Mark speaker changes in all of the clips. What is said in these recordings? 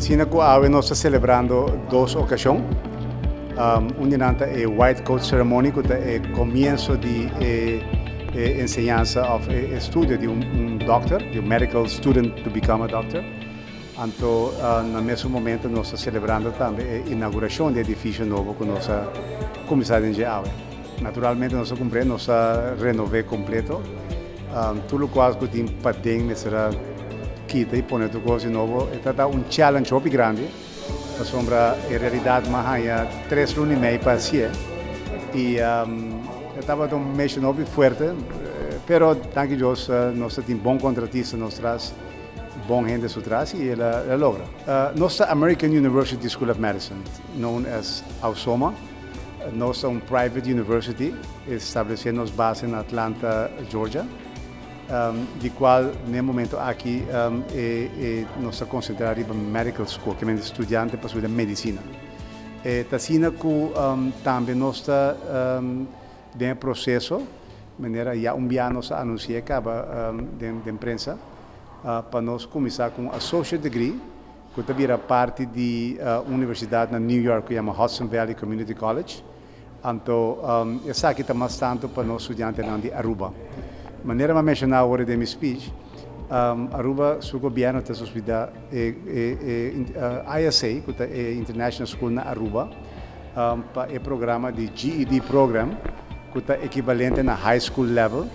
Speaker 1: Asina ku awe nos ta selebrando dos okashon. Un di nan ta e White Coat Ceremony ku ta e komienso di e enseñansa òf e estudio di un dòkter, di un medical student to become a doctor. Anto na mesun momento nos ta selebrando tambe e inaugurashon di e edifisio nobo ku nos a kuminsá den dje awe. Naturalmente nos a kumpr'é, nos a renov'é kompleto. Tur lokual ku tin paden mester a kita i pone tur kos di nobo. E ta ta un challenge hopi grandi pasobra e realidat mi a haña tres luna i mei pa hasié i e tabata un mission hopi fuerte pero danki Dios nos ta tin bon kontratista nos tras. Bon hende su tras y el a logra. Nos ta American University School of Medicine, known as AUSOMA. Nos ta un private university establece nos base na Atlanta, Georgia, di cual n'e momento aki nos ta concentra riba medical school, ke men studiante pa studia medicina. E ta asina cu tambe nos ta den e proceso, manera ya un bia nos a anuncia caba den prensa, pa nos cuminsa cu un associate degree cu ta bira parti di un universidad na New York cu yama Hudson Valley Community College. Anto esaki ta mas tanto pa nos studiantenan di Aruba. Manera mi a menciona awor den mi speech, Aruba su gobierno ta subsidia e ISA, cu ta e International School na Aruba, pa e programa di GED program cu ta ekivalente na high school level.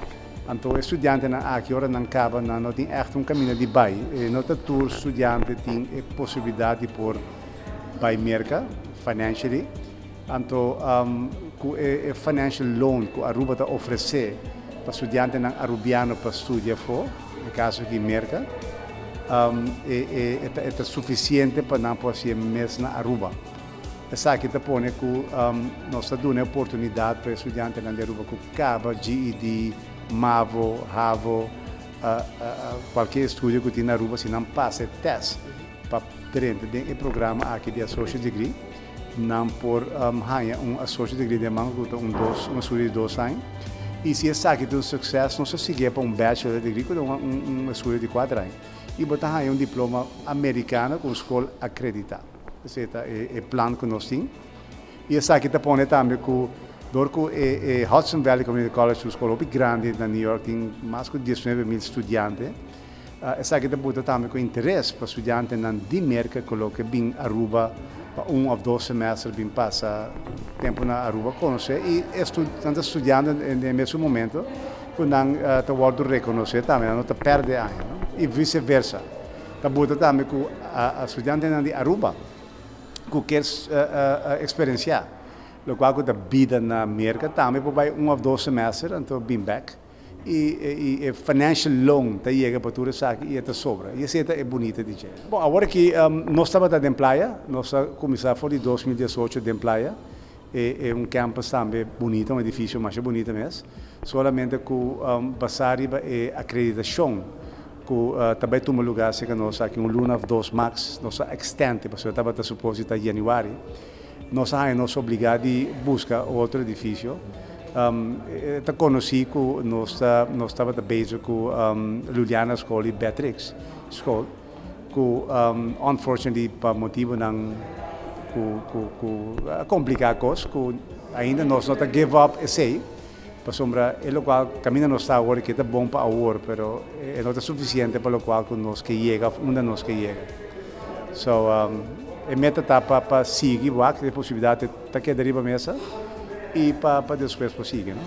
Speaker 1: Anto e studiantenan aki ora nan caba nan no tin echt un camino di bay. No ta tur studiante tin e posibilidad di por bay Merca financially. Anto cu e financial loan cu Aruba ta ofrece pa studiantenan Arubiano pa studia afo, den caso aki Merca, e ta suficiente pa nan por haci'e mes na Aruba. Esaki ta pone ku nos ta duna e oportunidat pa e studiantenan di Aruba ku kaba GED, mavo, havo, kualke estudio ku tin na Aruba si nan pasa e tèst pa drenta den e programa aki di Associate Degree, nan por haña un Associate Degree den man ku ta un dos un estudio di dos aña. I si esaki ta un sukses nos ta siguié pa un Bachelor Degree ku ta un estudio di kuater aña i bo ta haña un diploma amerikano ku un skol akreditá. Esei ta e plan ku nos tin. I esaki ta pone tambe ku dor ku e Hudson Valley Community College un skol hopi grandi na New York tin mas ku 19,000 studiante, esaki ta buta tambe ku interes pa studiantenan di Merka ku lo ke bin Aruba pa un òf dos semester bin pasa tempu na Aruba konosé i nan ta studiando den e mesun momento ku nan ta wòrdu rekonosé tambe, nan no ta pèrdè aña i vise versa. Ta buta tambe ku studiantenan di Aruba ku kier eksperensiá lokual ku ta bida na Merka tambe por bai un òf dos semester anto bin bèk i e financial loan ta yega pa tur esaki i e ta sobra i esei ta e bunita di dje. Bon awor aki nos tabata den playa, nos a kuminsá for di 2018 den playa e un campus tambe bunita, un edifisio masha bunita mes, solamente ku basá riba e akreditashon ku ta bai tuma lugá serka nos aki un luna òf dos max, nos a extend pasobra tabata supos di ta yanüari, nos a haña nos obligá di buska otro edifisio. E ta konosí ku nos ta nos tabata bezig ku Luliana School i Beatrix School. Ku unfortunately pa motibunan ku ku ku a kompliká kos ku ainda nos no ta give up esei pasobra e lokual kaminda nos ta awor ke ta bon pa awor pero e no ta sufisiente pa lokual ku nos ke yega òf unda nos ke yega. So e meta ta pa pa sigui wak e posibilidat ta keda riba mesa i pa pa despues por sigui no.